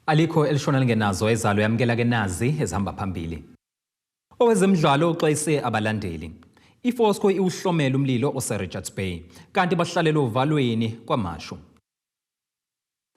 Alikho elishona lingenazo ezalo yamukela ke nazi ezihamba phambili. Owezemidlalo uxwayise abalandeli. IFosco iwuhlomela umlilo oseRichards Bay kanti bahlalela ovalweni kwaMashu.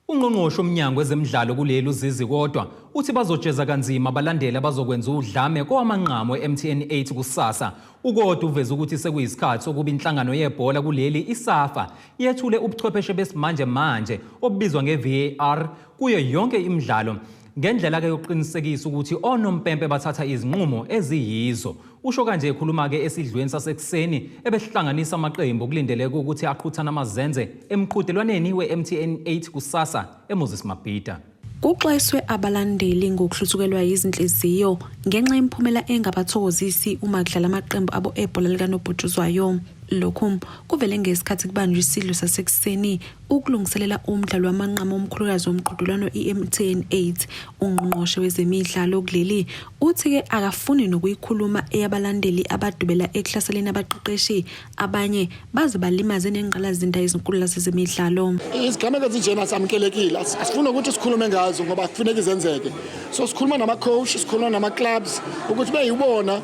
Ungqongqoshe womnyango wezemidlalo kuleli uZizi Kodwa uthi bazojeza kanzima abalandeli abazokwenza udlame kowamanqamu e-MTN 8 kusasa. UKodwa uveze ukuthi sekuyisikhathi sokuba inhlangano yebhola kuleli iSAFA yethule ubuchwepheshe besimanje manje obubizwa nge-VAR kuyo yonke imidlalo ngendlela-ke yokuqinisekisa ukuthi onompempe bathatha izinqumo eziyizo. Usho kanje ekhuluma-ke esidlweni sasekuseni ebesihlanganisa amaqembu okulindeleke ukuthi aqhuthane amazenze emqhudelwaneni we-MTN 8 kusasa eMoses Mabhida. Kuxwayiswe abalandeli ngokuhluthukelwa yizinhliziyo ngenxa yemiphumela engabathokozisi uma kudlala amaqembu abo ebhola likanobhutshuzwayo. Lokhu kuvele ngesikhathi kubanjwa isidlo sasekuseni ukulungiselela umdlalo wamanqamu omkhulukazi womqhudelwano i-MTN 8. Ungqongqoshe wezemidlalo kuleli uthi-ke akafuni nokuyikhuluma eyabalandeli abadubela ekuhlaseleni abaqeqeshi abanye baze balimaze nengqalazinda yezinkundla zezemidlalo. Izigameko ezinjena asamukelekile, asifuni ukuthi sikhulume ngazo ngoba kufuneka izenzeke. So sikhuluma nama-coach, sikhuluma nama-clubs ukuthi beyibona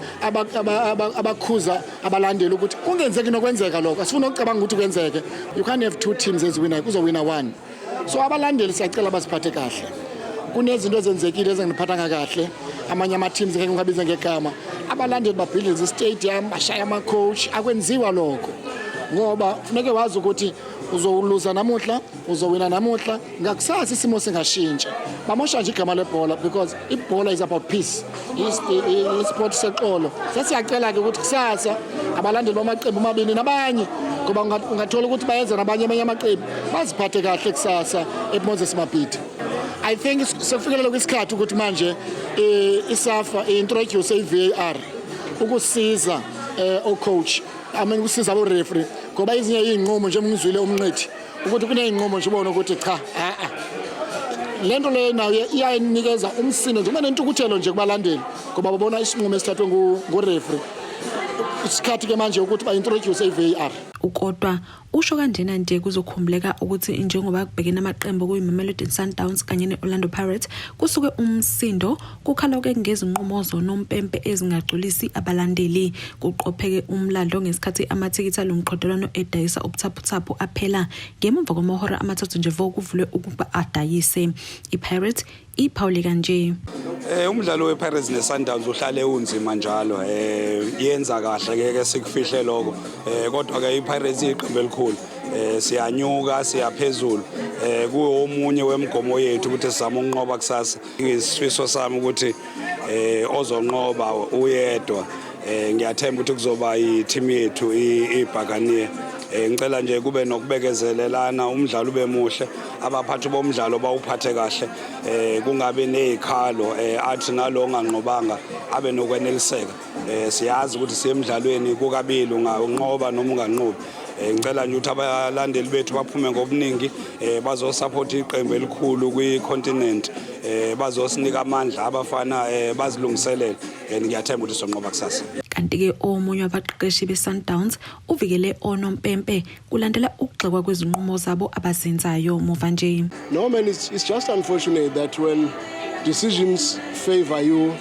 abakhuza abalandeli ukuthi kungenzeki nokwenzeka lokho. Asifuni ukucabanga ukuthi kwenzeke. You can't have two teams eziwinayo, kuzowina one. So abalandeli siyacela baziphathe kahle. Kunezinto ezenzekile ezingiphathanga kahle, amanye ama-teams ngeke ngiwabize ngegama. Abalandeli babhidliza i-stadium, bashaya ama-coach, akwenziwa lokho ngoba funeke wazi ukuthi uzowuluza namuhla, uzowina namuhla, ngakusasa isimo singashintsha. Bamosha nje igama lebhola because ibhola is about peace, i-sport sexolo. Sesiyacela-ke ukuthi kusasa abalandeli bamaqembu amabili nabanye, ngoba ungathola ukuthi bayenza nabanye amanye amaqembu, baziphathe kahle kusasa eMoses Mabhida. I think sekufikelele kwisikhathi ukuthi manje iSAFA i-introduce i-VAR ukusiza o-coach, I mean ukusiza abo-referee, ngoba ezinye iy'nqumo njengoba ngizwile umnqithi ukuthi kuney'nqumo nje ubone ukuthi cha, a-a, le nto leyo nayo iyayinikeza umsindo nje, nentukuthelo nje kubalandeli ngoba babona isinqumo esithathwe ngu-referee. Isikhathi-ke manje ukuthi ba-introduce i-VAR. UKodwa usho kanjena nje kuzokhumbuleka ukuthi njengoba kubhekene amaqembu okuyiMamelodi Sundowns kanye ne-Orlando Pirates kusuke umsindo kukhala-ke ngezinqumo zonompempe ezingagculisi abalandeli. Kuqopheke umlando ngesikhathi amathikithi alo mqhudelwano edayisa ubuthaphuthaphu aphela ngemuva kwamahora 3 nje vo kuvulwe ukuba adayise. I-Pirates iphawule kanje. Umdlalo wePirates neSundowns uhlale unzima njalo, yenza kahle ke ke sikufihle lokho, kodwa ke iPirates iqembu elikhulu, siyanyuka siyaphezulu, kuwo omunye wemigomo yethu ukuthi sizame ukunqoba kusasa. Isifiso sami ukuthi ozonqoba uyedwa, ngiyathemba ukuthi kuzoba i-team yethu iBhakaniye. Ngicela nje kube nokubekezelelana, umdlalo ube muhle, abaphathi bomdlalo bawuphathe kahle, kungabi nezikhalo, athi nalo onganqobanga abe nokweneliseka. Siyazi ukuthi siye emdlalweni kukabili, unganqoba noma unganqobi. Ngicela nje ukuthi abalandeli bethu baphume ngobuningi, bazosupport iqembu elikhulu kwi-continent, bazosinika amandla abafana, bazilungiselele. Ngiyathemba ukuthi sizonqoba kusasa. Kanti-ke omunye wabaqeqeshi be-Sundowns uvikele onompempe kulandela ukugxekwa kwezinqumo zabo abazenzayo muva nje. No man, it's just unfortunate that when decisions favor you,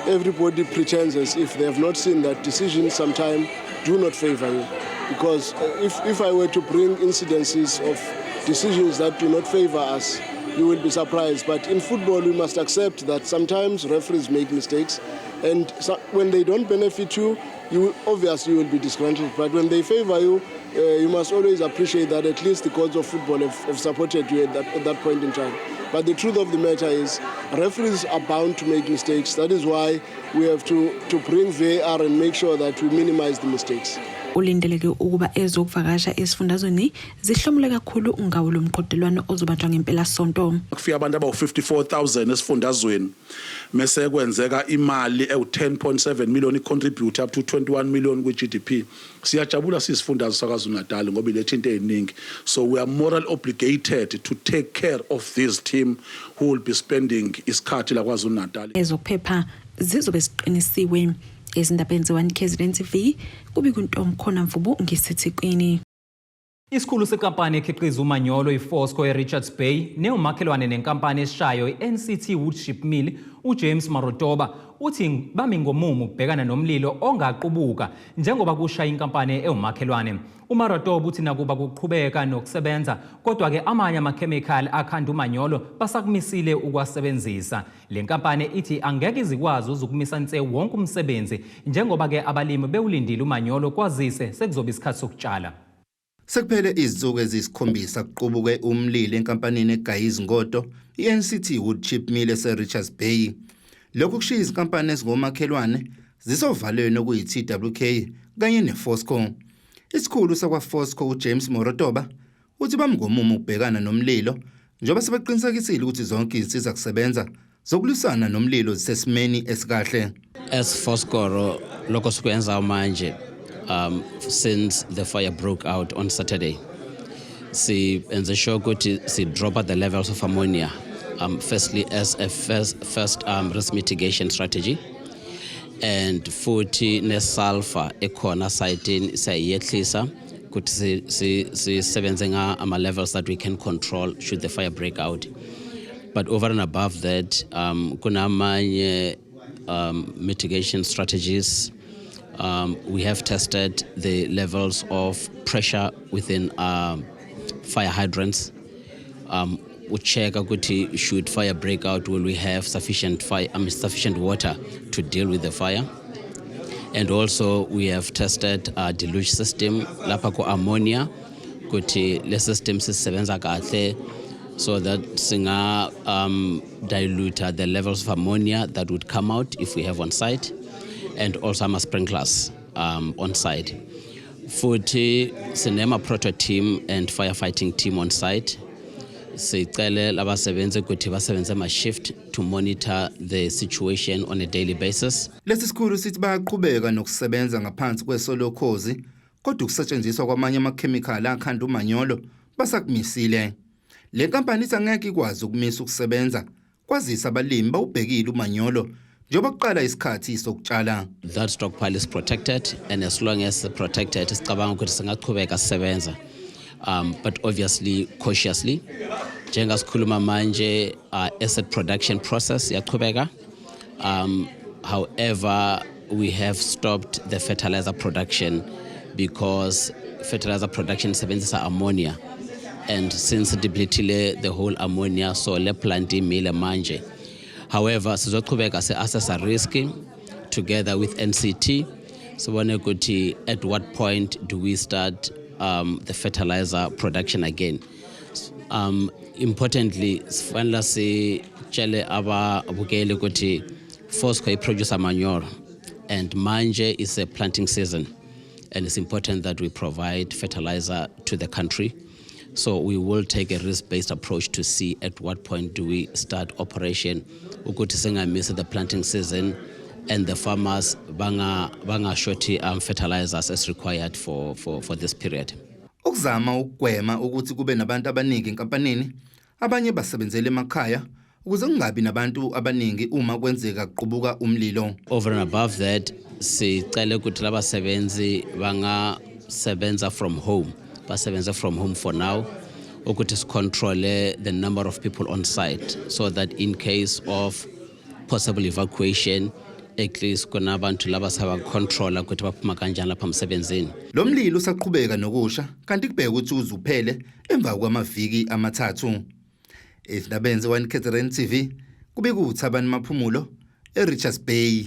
everybody pretends as if they have not seen that decisions sometimes do not favor you. Because if I were to bring incidences of decisions that do not favor us, you will be surprised. But in football, we must accept that sometimes referees make mistakes. And so when they don't benefit you, you obviously will be disgruntled. But when they favor you, you must always appreciate that at least the gods of football have supported you at that point in time. But the truth of the matter is, referees are bound to make mistakes. That is why we have to bring VAR and make sure that we minimize the mistakes. Ulindeleke ukuba ezokuvakasha esifundazweni zihlomule kakhulu ngawo lo mqhudelwano ozobanjwa ngempelasonto. Kufika abantu abawu-54,000 esifundazweni mese kwenzeka imali ewu-10.7 million, i-contribute up to 21 million kwi-GDP. Siyajabula siyisifundazwe saKwaZulu Natal ngoba iletha into eziningi, so we are moral obligated to take care of this team who will be spending isikhathi la KwaZulu Natal. Ezokuphepha zizobe ziqinisiwe. Ezindabeni ze-1 KZN TV, kubi kuntomkhona Mvubu ngiseThekwini. Isikhulu senkampani ekhiqiza umanyolo iFosco eRichards Bay newumakhelwane nenkampani eshayo i-NCT Woodchip Mill uJames Marotoba uthi bami ngomumo ukubhekana nomlilo ongaqubuka njengoba kushaya inkampani ewumakhelwane. UMarotoba uthi nakuba kuqhubeka nokusebenza kodwa-ke amanye amakhemikhali akhanda umanyolo basakumisile ukuwasebenzisa. Le nkampani ithi angeke izikwazi uzukumisa nse wonke umsebenzi njengoba-ke abalimi bewulindile umanyolo kwazise sekuzoba isikhathi sokutshala. Sekuphele izinsuku eziyisikhombisa kuqubuke umlilo enkampanini egaya izingodo i-NCT Woodchip Mill ese-Richards Bay. Lokhu kushiya izinkampani ezingomakhelwane zisovalweni okuyi-TWK kanye neFosco. Isikhulu sakwaFosco uJames Morotoba uthi bamngomumo ukubhekana nomlilo njengoba sebeqinisekisile ukuthi zonke izinsiza kusebenza zokulwisana nomlilo zisesimeni esikahle. As Foskor lokho sikwenza manje, since the fire broke out on Saturday, si enze sure ukuthi si drop the levels of ammonia, firstly as a first risk mitigation strategy, and futhi ne-sulfur ekhona site siyayehlisa ukuthi sisebenze nga ama levels that we can control should the fire break out. But over and above that, kunamanye mitigation strategies. We have tested the levels of pressure within fire hydrants. Check ukuthi should fire break out, will we have sufficient fire, I mean, sufficient water to deal with the fire? And also we have tested our deluge system lapha ku ammonia ukuthi le system sisebenza kahle so that singa dilute the levels of ammonia that would come out if we have on site, and also ama sprinklers on site. Futhi sinema proto team and firefighting team on site. Sicele labasebenzi ukuthi basebenze ama-shift to monitor the situation on a daily basis. Lesi sikhulu sithi bayaqhubeka nokusebenza ngaphansi kweso lokhozi kodwa ukusetshenziswa kwamanye amakhemikhali akhanda umanyolo basakumisile. Le nkampani ithi angeke ikwazi ukumisa ukusebenza kwazisa abalimi bawubhekile umanyolo njengoba kuqala isikhathi sokutshala. That stockpile is protected, and as long as it's protected, sicabanga ukuthi singachubeka sisebenza, but obviously cautiously. Njengasikhuluma manje, acid production process iyachubeka. However, we have stopped the fertilizer production because fertilizer production isebenzisa ammonia, and since depletile the whole ammonia, so le plant imile manje. However, sizochubeka si-assessa risk together with NCT sibone ukuthi at what point do we start the fertilizer production again. Importantly, sifanele sitshele ababukeli ukuthi Fosco iproduce manure, and manje is a planting season, and it's important that we provide fertilizer to the country. So we will take a risk-based approach to see at what point do we start operation ukuthi singamisi the planting season and the farmers bangashoti fertilizers as required for this period. Ukuzama ukugwema ukuthi kube nabantu abaningi enkampanini, abanye basebenzele emakhaya ukuze kungabi nabantu abaningi uma kwenzeka kuqubuka umlilo. Over and above that, sicele ukuthi labasebenzi bangasebenza from home, basebenze from home for now ukuthi sicontrole the number of people on site so that in case of possible evacuation, at least kunabantu laba sabacontrola ukuthi baphuma kanjani lapha emsebenzini. Lo mlilo usaqhubeka nokusha kanti kubheka ukuthi uze uphele emva kwamaviki 3. Ezindabeni ze-1 KZN TV kubika uThabani Maphumulo eRichards Bay.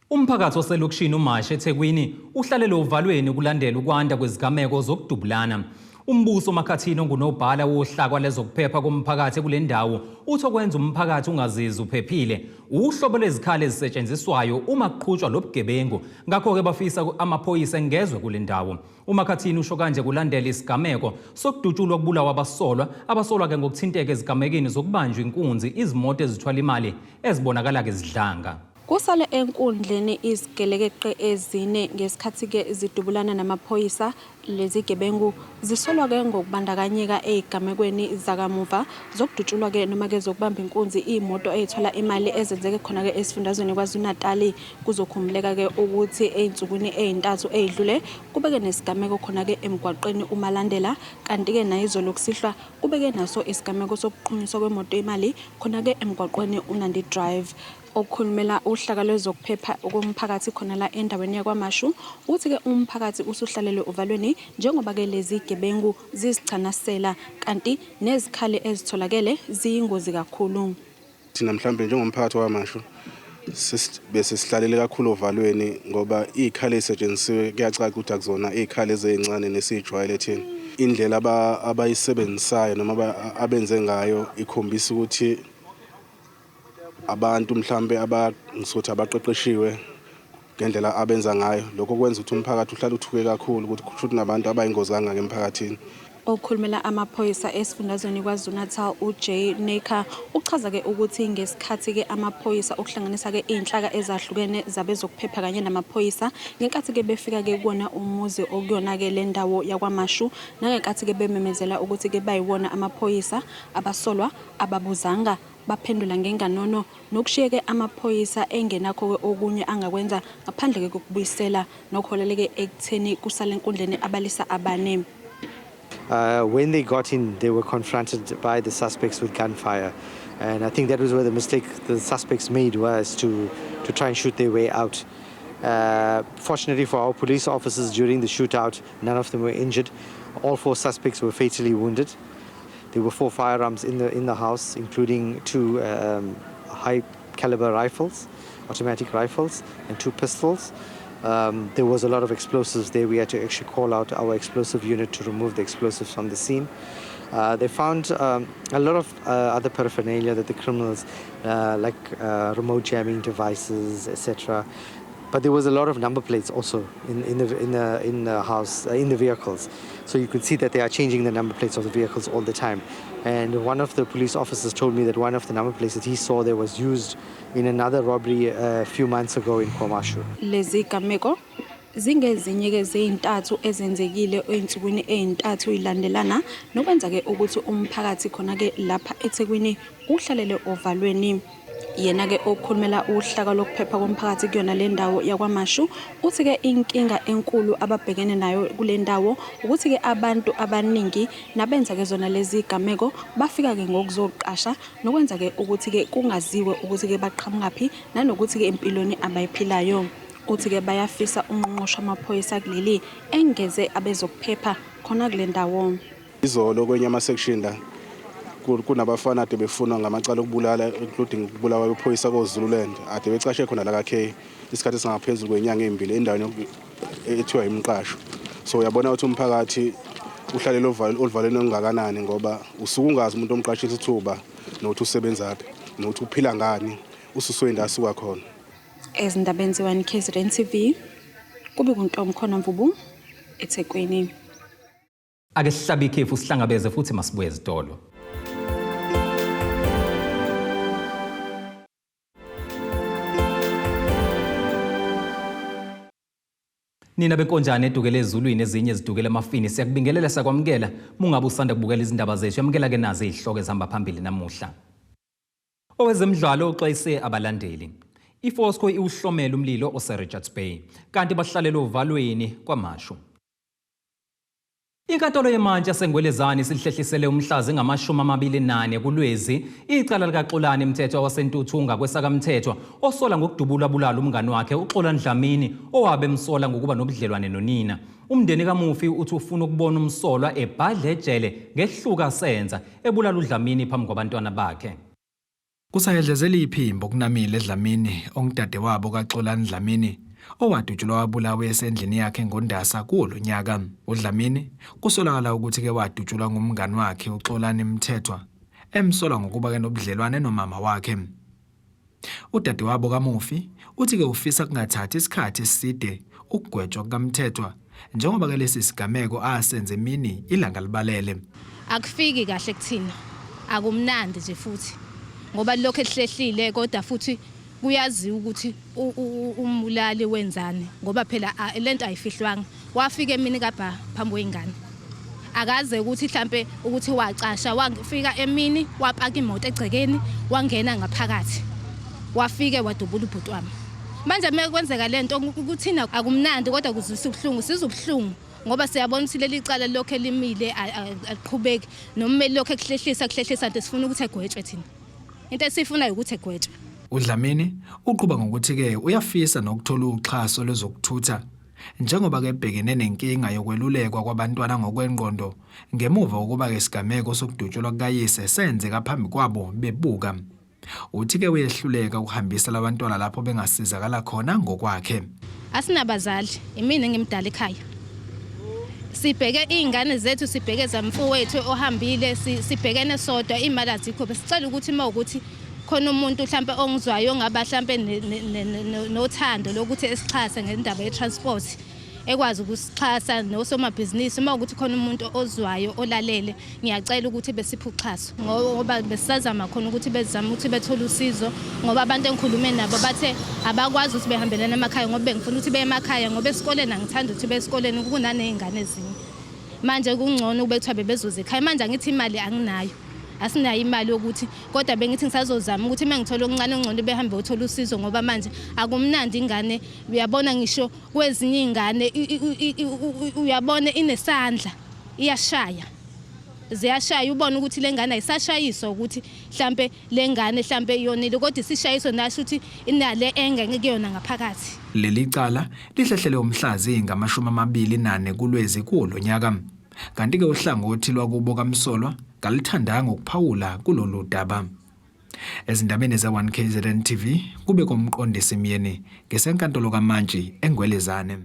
Umphakathi oselokishini uMashu eThekwini uhlalele ovalweni kulandela ukwanda kwezigameko zokudubulana. Umbuso Makhathini ongunobhala wohlaka lezokuphepha komphakathi kule ndawo uthi okwenza umphakathi ungazizwa uphephile uhlobo lwezikhali ezisetshenziswayo uma kuqhutshwa lobugebengu, ngakho-ke bafisa amaphoyisa engezwe kule ndawo. UMakhathini usho kanje kulandela isigameko sokudutshulwa kubulawa abasolwa abasolwa-ke ngokuthinteka ezigamekweni zokubanjwa inkunzi izimoto ezithwala imali ezibonakala-ke zidlanga. Kusale enkundleni izigelekeqe ezine ngesikhathi-ke zidubulana namaphoyisa. Lezi gebengu zisolwa-ke ngokubandakanyeka ey'gamekweni zakamuva zokudutshulwa-ke noma-ke zokubamba inkunzi iy'moto ey'thwala imali ezenzeke khona-ke esifundazweni KwaZulu-Natali. Kuzokhumbuleka-ke ukuthi ey'nsukwini ey'ntathu ey'dlule kubeke nesigameko khona-ke emgwaqeni uMalandela, kanti-ke nayizolo kusihlwa kubeke naso isigameko sokuqhunyiswa kwemoto yemali khona-ke emgwaqweni uNandi Drive. Okhulumela uhlaka lwezokuphepha komphakathi khona la endaweni yakwaMashu uthi-ke umphakathi usuhlalelwe ovalweni njengoba-ke lezi gebengu zizichanasela kanti nezikhali ezitholakele ziyingozi kakhulu. Thina mhlawumbe njengomphakathi waKwaMashu bese sihlalele kakhulu ovalweni ngoba iy'khali ey'setshenzisiwe kuyacaca ukuthi akuzona iy'khali ezincane nesiyijwayele thina. Indlela abayisebenzisayo noma abenze ngayo ikhombisa ukuthi abantu mhlambe abangisuthi abaqeqeshiwe ngendlela abenza ngayo. Lokho kwenza ukuthi umphakathi uhlale uthuke kakhulu ukuthi kusho ukuthi nabantu abayingozi kangaka emphakathini. Okhulumela amaphoyisa esifundazweni KwaZulu-Natal uJay Naicker uchaza-ke ukuthi ngesikhathi-ke amaphoyisa okuhlanganisa-ke iy'nhlaka ezahlukene zabezokuphepha kanye namaphoyisa ngenkathi-ke befika-ke kuwona umuzi okuyona-ke le ndawo yakwaMashu nangenkathi-ke bememezela ukuthi-ke bayiwona amaphoyisa abasolwa ababuzanga baphendula ngenganono nokushiyeke amaphoyisa engenakho-ke okunye angakwenza ngaphandle-ke kokubuyisela nokuholeleke ekutheni kusale enkundleni abalisa abane. When they got in, they were confronted by the suspects with gunfire. And I think that was where the mistake the suspects made was to try and shoot their way out. Fortunately for our police officers during the shootout, none of them were injured. All four suspects were fatally wounded. There were four firearms in the house, including two high caliber rifles, automatic rifles, and two pistols. There was a lot of explosives there. We had to actually call out our explosive unit to remove the explosives from the scene. They found a lot of other paraphernalia that the criminals, like remote jamming devices, etc. But there was a lot of number plates also in the house, in the vehicles. So you could see that they are changing the number plates of the vehicles all the time. And one of the police officers told me that one of the number plates that he saw there was used in another robbery a few months ago in KwaMashu. Lezi gameko zingezinye-ke zey'ntathu ezenzekile ey'nsukwini ey'ntathu ilandelana nokwenza-ke ukuthi umphakathi khona-ke lapha eThekwini uhlalele ovalweni. Yena-ke okhulumela uhlaka lokuphepha komphakathi kuyona le ndawo yakwaMashu uthi-ke inkinga enkulu ababhekene nayo kule ndawo ukuthi-ke abantu abaningi nabenza-ke zona lezi gameko bafika-ke ngokuzoqasha nokwenza-ke ukuthi-ke kungaziwe ukuthi-ke baqhamukaphi nanokuthi-ke empilweni abayiphilayo. Uthi-ke bayafisa ungqongqoshe wamaphoyisa kuleli engeze abezokuphepha khona kule ndawo. Izolo kwenye ama-section la kunabafana ade befunwa ngamacala okubulala, including ukubulawa kwephoyisa koZululand, ade becashe khona la ka-K isikhathi esingaphezulu kwenyanga ey'mbili endaweni ethiwa imqasho. So uyabona ukuthi umphakathi uhlalele oluvalweni olungakanani ngoba usuke ungazi umuntu omqashisa ithuba nokuthi usebenzaphi nokuthi uphila ngani ususwe indawo asuka khona. Ezindabeni ze-1 KZN TV kube kuntomkhona Mvubu eThekwini. Ake sihlabe ikhefu sihlangabeze futhi masibuye ezitolo. Nina benkonjane edukele ezulwini ezinye ezidukele emafini, siyakubingelela sakwamukela. Mungabe usanda kubukela izindaba zethu, yamukela ke nazi izihloko ezihamba phambili namuhla. Owezemidlalo uxwayise abalandeli. IFosco iwuhlomela umlilo ose-Richards Bay, kanti bahlalele ovalweni KwaMashu. Inkantolo yemantshi yaseNgwelezane isihlehlisele umhla zingama-24 kuLwezi icala likaXolani Mthethwa waseNtuthunga kwesakamthethwa osola ngokudubula bulala umngani wakhe uXolani Dlamini owabe emsola ngokuba nobudlelwane nonina. Umndeni kamufi uthi ufuna ukubona umsolwa ebhadle ejele ngehluka senza ebulala uDlamini phambi kwabantwana bakhe. Kusayedlezela iphimbo kunamile Dlamini ongudadewabo kaXolani Dlamini owadutshulwa wabulawa esendlini yakhe ngoNdasa kuwo lo nyaka. UDlamini kusolakala ukuthi-ke wadutshulwa ngumngani wakhe uXolani Mthethwa emsola ngokuba-ke nobudlelwane nomama wakhe. Udadewabo kamufi uthi-ke ufisa kungathathi isikhathi eside ukugwetshwa kukaMthethwa njengoba-ke lesi sigameko asenze emini ilanga libalele. Akufiki kahle kuthina, akumnandi nje futhi ngoba lokho ehlehlile kodwa futhi Kuyaziwa ukuthi umbulali wenzani ngoba phela lento ayifihlwanga. Wafika emini kabha phambi kwey'ngane. Akaze ukuthi mhlampe ukuthi wacasha, wafika emini wapaka imoto egcekeni wangena ngaphakathi. Wafike wadubula ubhuti wami. Manje uma kwenzeka lento kuthina akumnandi kodwa kuzwisa ubuhlungu, sizwa ubuhlungu ngoba siyabona ukuthi leli cala lokho elimile aliqhubeki nommeli lokho ekuhlehlisa kuhlehlisa nto sifuna ukuthi egwetshwe thina. Into esiyifunayo ukuthi egwetshwe. UDlamini uqhuba ngokuthi-ke uyafisa nokuthola uxhaso lwezokuthutha njengoba-ke ebhekene nenkinga yokwelulekwa kwabantwana ngokwengqondo ngemuva kokuba-ke isigameko sokudutshulwa kukayise senzeka phambi kwabo bebuka. Uthi-ke uyehluleka ukuhambisa labantwana lapho bengasizakala khona ngokwakhe. Asinabazali, imina engimdala ekhaya. Sibheke iy'ngane zethu, sibheke zamfowethu ohambile, sibhekene sodwa, iy'mali azikho. Besicela ukuthi uma ukuthi khona umuntu mhlampe ongizwayo ongaba mhlampe nothando lokuthi esixhase ngendaba ye-transport, ekwazi ukusixhasa nosomabhizinisi. Uma ukuthi khona umuntu ozwayo olalele, ngiyacela ukuthi besiphe uxhaso ngoba besisazama khona ukuthi bezame ukuthi bethole usizo, ngoba abantu engikhulume nabo bathe abakwazi ukuthi behambelane emakhaya, ngoba bengifuna ukuthi beye emakhaya ngoba esikoleni angithandi ukuthi beye esikoleni kunaney'ngane ezinye. Manje kungcono ukube kuthiwa bebezoza ekhaya. Manje angithi imali anginayo, asinayo imali yokuthi, kodwa bengithi ngisazozama ukuthi uma ngithola okuncane okungcono behambe beyothola usizo, ngoba manje akumnandi. Ingane uyabona ngisho kwezinye iy'ngane uyabona inesandla iyashaya, ziyashaya, ubone ukuthi le ngane ayisashayiswa ukuthi mhlampe le ngane mhlampe iyonile, kodwa isishayiso nasho ukuthi inale engeke kuyona ngaphakathi. Leli cala lihlehlele umhla zingama-24 kuLwezi kulo nyaka. Kanti-ke uhlangothi lwakubo kamsolwa kaluthandanga ukuphawula kulolu daba. Ezindabeni ze-1 KZN TV kube komqondisi Myeni ngesenkantolo kaMantshi eNgwelezane.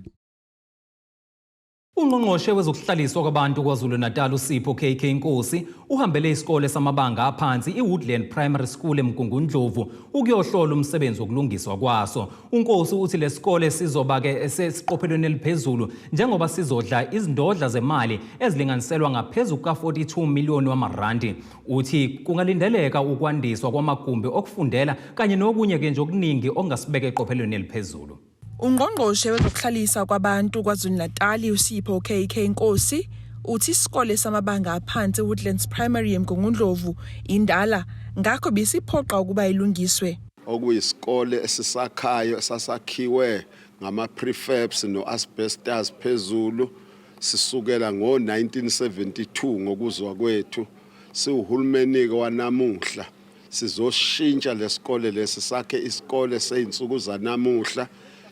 Ungqongqoshe wezokuhlaliswa kwabantu KwaZulu-Natal uSipho KK Nkosi uhambele isikole samabanga aphansi iWoodland Primary School eMgungundlovu ukuyohlola umsebenzi wokulungiswa kwaso. UNkosi uthi lesikole sizoba ke sesiqophelweni eliphezulu njengoba sizodla izindodla zemali ezilinganiselwa ngaphezu kuka-42 miliyoni wamarandi. Uthi kungalindeleka ukwandiswa kwamagumbi okufundela kanye nokunye ke nje okuningi okungasibeka eqophelweni eliphezulu. Ungqongqoshe wezokuhlalisa kwabantu KwaZulu-Natal uSipho KK Nkosi uthi isikole samabanga aphansi Woodlands Primary eMgungundlovu indala, ngakho bisiphoqa ukuba ilungiswe. Okuyisikole esisakhayo esasakhiwe ngama-prefabs no-asbestos phezulu sisukela ngo-1972. Ngokuzwa kwethu siwuhulumeni-ke wanamuhla sizoshintsha lesikole lesi, sakhe isikole sey'nsuku zanamuhla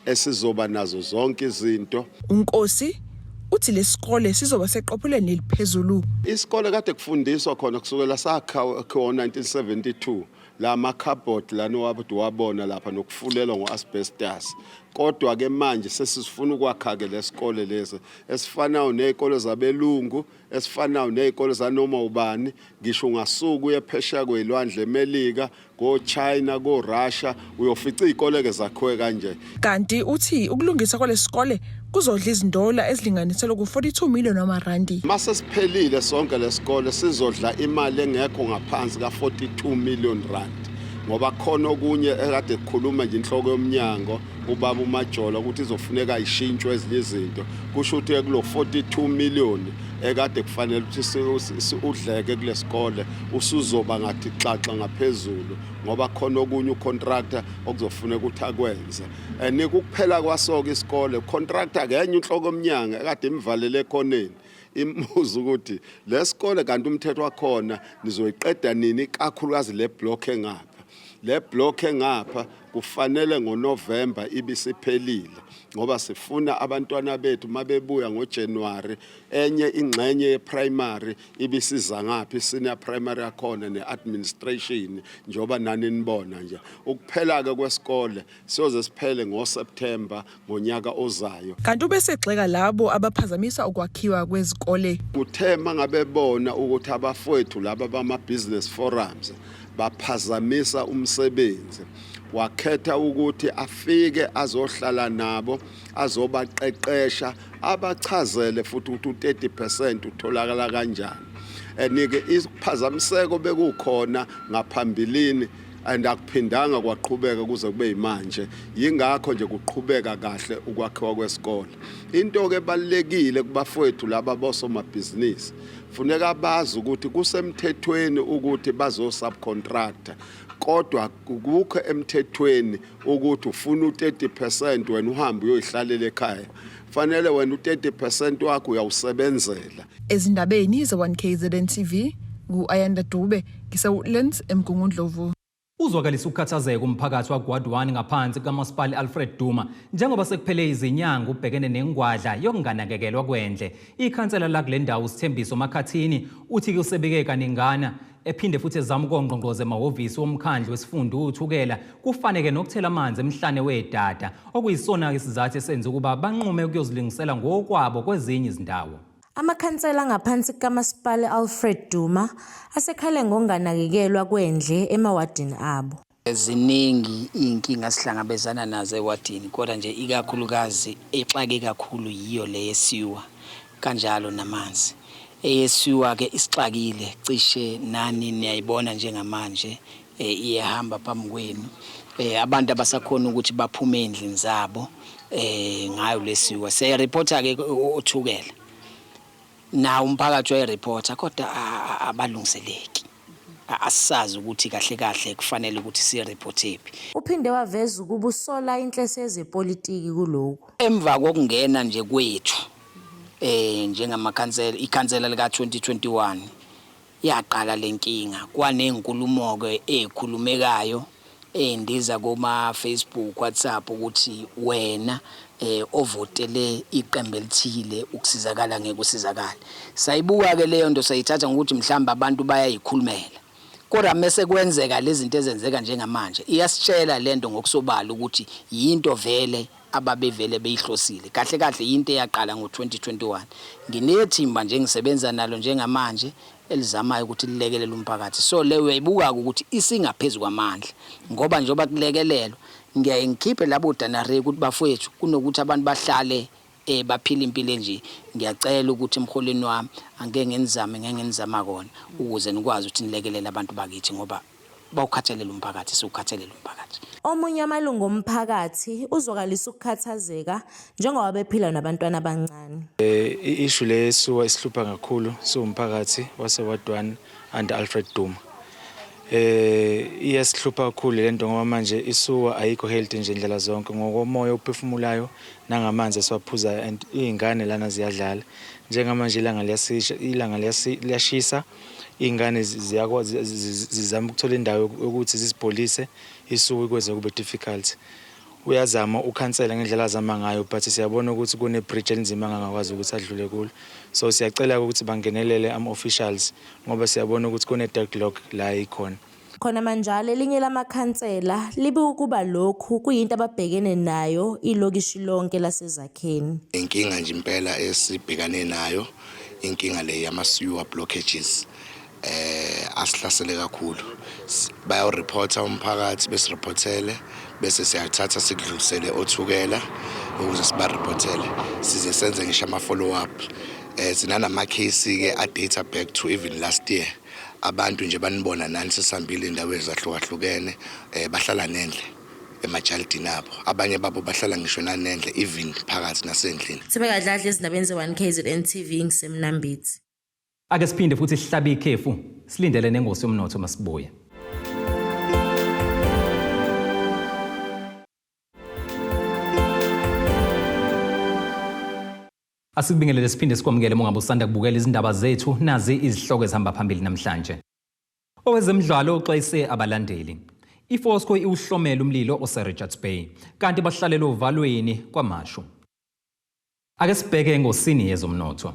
esizoba nazo zonke izinto. UNkosi uthi lesikole sizoba seqophelweni eliphezulu. Isikole kade kufundiswa khona kusukela sakhiwa ngo-1972, la ma-cupboard lana wabona lapha nokufulelwa ngo-asbestos, kodwa-ke manje sesifuna ukwakha-ke lesikole lesi esifanayo ney'kole zabelungu, esifanayo ney'kole zanoma ubani, ngisho ungasuka uye phesheya kwey'lwandle eMelika, ko-China, ko-Russia, uyofica iy'kole-ke zakhiwe kanje. Kanti uthi ukulungisa kwalesikole kuzodla izindola ezilinganiselwa ku-42 million wamarandi. Mase siphelile sonke lesikole sizodla imali engekho ngaphansi ka-42 million rand, ngoba khona okunye ekade kukhuluma nje inhloko yomnyango ubaba uMajola ukuthi izofuneka ishintshwe ezinye izinto. Kusho ukuthi kulo 42 million ekade kufanele ukuthi udleke kulesikole usuzoba ngathi xaxa ngaphezulu, ngoba khona okunye ucontractor okuzofuneka ukuthi akwenze. And ukuphela kwaso-ke isikole, contractor kenye inhloko yomnyango ekade imvalele ekhoneni imbuza ukuthi lesikole kanti umthetho wakhona nizoyiqeda nini, ikakhulukazi le block engapha. Le block engapha kufanele ngoNovember ibisiphelile, ngoba sifuna abantwana bethu mabebuya ngoJanuary enye ingxenye yeprimary ibisiza ngaphi, senior primary yakhona ne-administration njengoba nani nibona nje. Ukuphela-ke kwesikole siyoze siphele ngoSeptember ngonyaka ozayo. Kanti ubesegxeka labo abaphazamisa ukwakhiwa kwezikole. Kuthe mangabe bona ukuthi abafowethu laba bama-business forums baphazamisa umsebenzi, wakhetha ukuthi afike azohlala nabo, azobaqeqesha, abachazele futhi ukuthi u-30% utholakala kanjani. And-ke isiphazamiseko bekukhona ngaphambilini. And akuphindanga kwaqhubeka kuze kube yimanje. Yingakho nje kuqhubeka kahle ukwakhiwa kwesikole. Into ke ebalulekile kubafowethu laba bosomabhizinisi, funeka bazi ukuthi kusemthethweni ukuthi bazo subcontractor, kodwa kukho emthethweni ukuthi ufuna u-30% wena uhambe uyoyihlalela ekhaya. Fanele wena u-30% wakho uyawusebenzela. Ezindabeni ze-1KZN TV, ngu-Ayanda Dube, ngiseWoodlands eMgungundlovu. Uzwakalisa ukukhathazeka umphakathi wakuWard 1 ngaphansi kukaMasipala Alfred Duma njengoba sekuphele izinyanga ubhekene nengwadla yokunganakekelwa kwendle. Ikhansela lakule ndawo uSithembiso Makhathini uthi kusebike kaningana ephinde futhi ezama ukongqongqoza emahhovisi womkhandlu wesifunda uThukela kufaneke nokuthela amanzi emhlane wedada okuyisona isizathu esenza ukuba banqume ukuyozilungisela ngokwabo kwezinye izindawo. Amakhansela angaphansi kukaMasipala Alfred Duma asekhale ngokunganakekelwa kwendle emawadini abo. Ziningi iy'nkinga esihlangabezana nazo ewadini, kodwa nje ikakhulukazi exake kakhulu yiyo le yesiwa, kanjalo namanzi. Eyesiwa-ke isixakile, cishe nani niyayibona njengamanje iyahamba phambi kwenu. Abantu abasakhona ukuthi baphume ey'ndlini zabo ngayo lesiwa. Siyayirephotha-ke oThukela, nawo umphakathi uyayirephotha, kodwa abalungiseleki. Asisazi ukuthi kahle kahle kufanele ukuthi sirephothe phi. Uphinde waveza ukuba usola inhlese yezepolitiki kulokhu. Emva kokungena nje kwethu njengamakhansela, ikhansela lika-2021 yaqala le nkinga. Kwanezinkulumo-ke ey'khulumekayo ey'ndiza koma-Facebook, WhatsApp ukuthi wena ovotele iqembu elithile ukusizakala ngeke usizakale. Sayibuka-ke leyo nto, sayithatha ngokuthi mhlawumbe abantu bayayikhulumela. Kodwa mese kwenzeka lezi zinto ezenzeka njengamanje, iyasitshela le nto ngokusobala ukuthi yinto vele ababevele beyihlosile. Kahle kahle yinto eyaqala ngo-2021. Nginethimba nje engisebenza nalo njengamanje elizamayo ukuthi lilekelele umphakathi. So le uyayibuka-ke ukuthi isingaphezu kwamandla, ngoba njengoba kulekelelwa ngiyaye ngikhiphe labo danare ukuthi bafowethu, kunokuthi abantu bahlale baphila impilo enje, ngiyacela ukuthi emholweni wami angeke nginizame ngeke nginizama kona ukuze nikwazi ukuthi nilekelele abantu bakithi, ngoba bawukhathalela umphakathi, siwukhathalela umphakathi. Omunye amalungu omphakathi uzwakalisa ukukhathazeka njengoba bephila nabantwana abancane. I-issue le yesewer isihlupha kakhulu siwumphakathi wase-Ward 1 under Alfred Duma. Iyasihlupha kakhulu lento ngoba manje isewer ayikho healthy nje indlela zonke, ngokomoya ophefumulayo nangamanzi esiwaphuzayo, and iy'ngane lana ziyadlala. Njengamanje ilanga liyasisha, ilanga liyashisa, iy'ngane ziyakwazi zizama ukuthola indawo yokuthi zizipholise, isewer ikwenze kube difficult. Uyazama ukhansela ngendlela azama ngayo, but siyabona ukuthi kune-bridge elinzima angangakwazi ukuthi adlule kulo. So siyacela ukuthi bangenelele ama-officials ngoba siyabona ukuthi kune-deadlock la ikhona. Khona manjalo elinye lamakhansela libika ukuba lokhu kuyinto ababhekene nayo ilokishi lonke laseZakheni. Inkinga nje impela esibhekane nayo, inkinga le yama-sewer blockages asihlasele kakhulu. Bayawu-reporta umphakathi, besireportele bese siyathatha sikudlulisele oThukela ukuze sibareportele, size senze ngisho ama-follow up. Sinanama-case ke a-date back to even last year. Abantu nje banibona nani sesihambile indawo ezahlukahlukene, bahlala nendle emajalidini abo, abanye babo bahlala ngisho nanendle even phakathi nasendlini. Thibeka Dladla ezindabeni ze-1 KZN TV, ngiseMnambithi. Ake siphinde futhi sihlabe ikhefu, silindele nengosi yomnotho masibuye. Asikubingelele siphinde sikwamukele uma ngabe usanda kubukela izindaba zethu, nazi izihloko ezihamba phambili namhlanje. Owezemidlalo uxwayise abalandeli. IFosco iwuhlomela umlilo ose-Richards Bay, kanti bahlalela ovalweni kwaMashu. Ake sibheke engosini yezomnotho.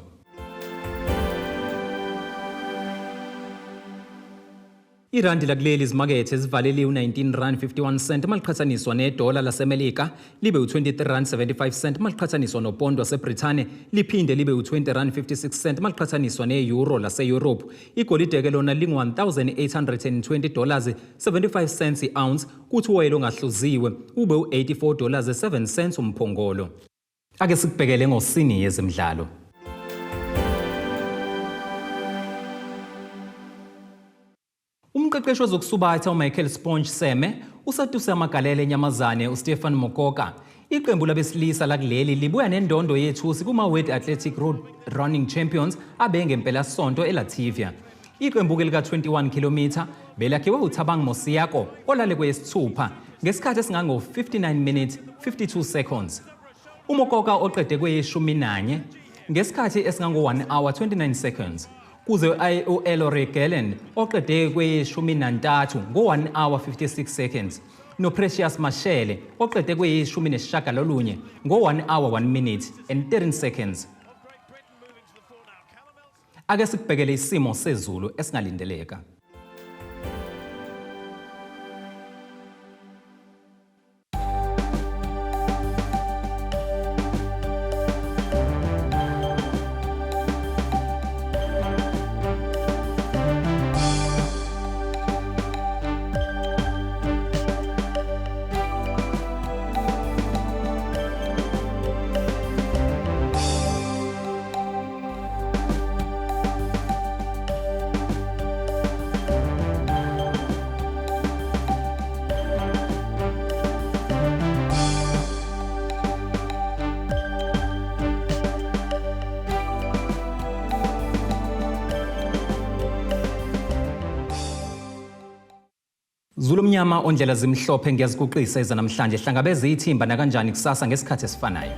Irandi lakuleli izimakethe zivalele u-19 rand 51 cent maliqhathaniswa nedola laseMelika, libe u-23 rand 75 cent maliqhathaniswa nopondo waseBrithani, liphinde libe u-20 rand 56 cent maliqhathaniswa ne-euro lase-Europe. Igolide-ke lona lingu-1820 dollars 75 cents i-ounce, kuthi uwoyela ongahluziwe ube u-84 dollars 7 cents umphongolo. Ake sikubhekele ngosini yezemidlalo. Umqeqeshi Umqeqeshi wezokusubatha uMichael Sponge Seme usetuse amagalelo enyamazane uStefan Mokoka. Iqembu labesilisa lakuleli libuya nendondo yethusi kuma-World Athletic Road Running Champions abengempelasonto eLatvia. Iqembu-ke lika-21 km belakhiwe uThabang Mosiako olale kweyesithupha ngesikhathi esingango-59 minutes 52 seconds. UMokoka oqede kweyeshumi nanye ngesikhathi esingango-1 hour 29 seconds kuze u-Elore Gelen oqede kweyeshumi nantathu ngo-1 hour 56 seconds noPrecious Mashele oqede kweyeshumi nesishagalolunye ngo-1 hour 1 minute and 13 seconds. Ake sikubhekele isimo sezulu esingalindeleka. Zulu mnyama ondlela zimhlophe ngiyaziguqisa ezanamhlanje hlangabeza ithimba nakanjani kusasa ngesikhathi esifanayo.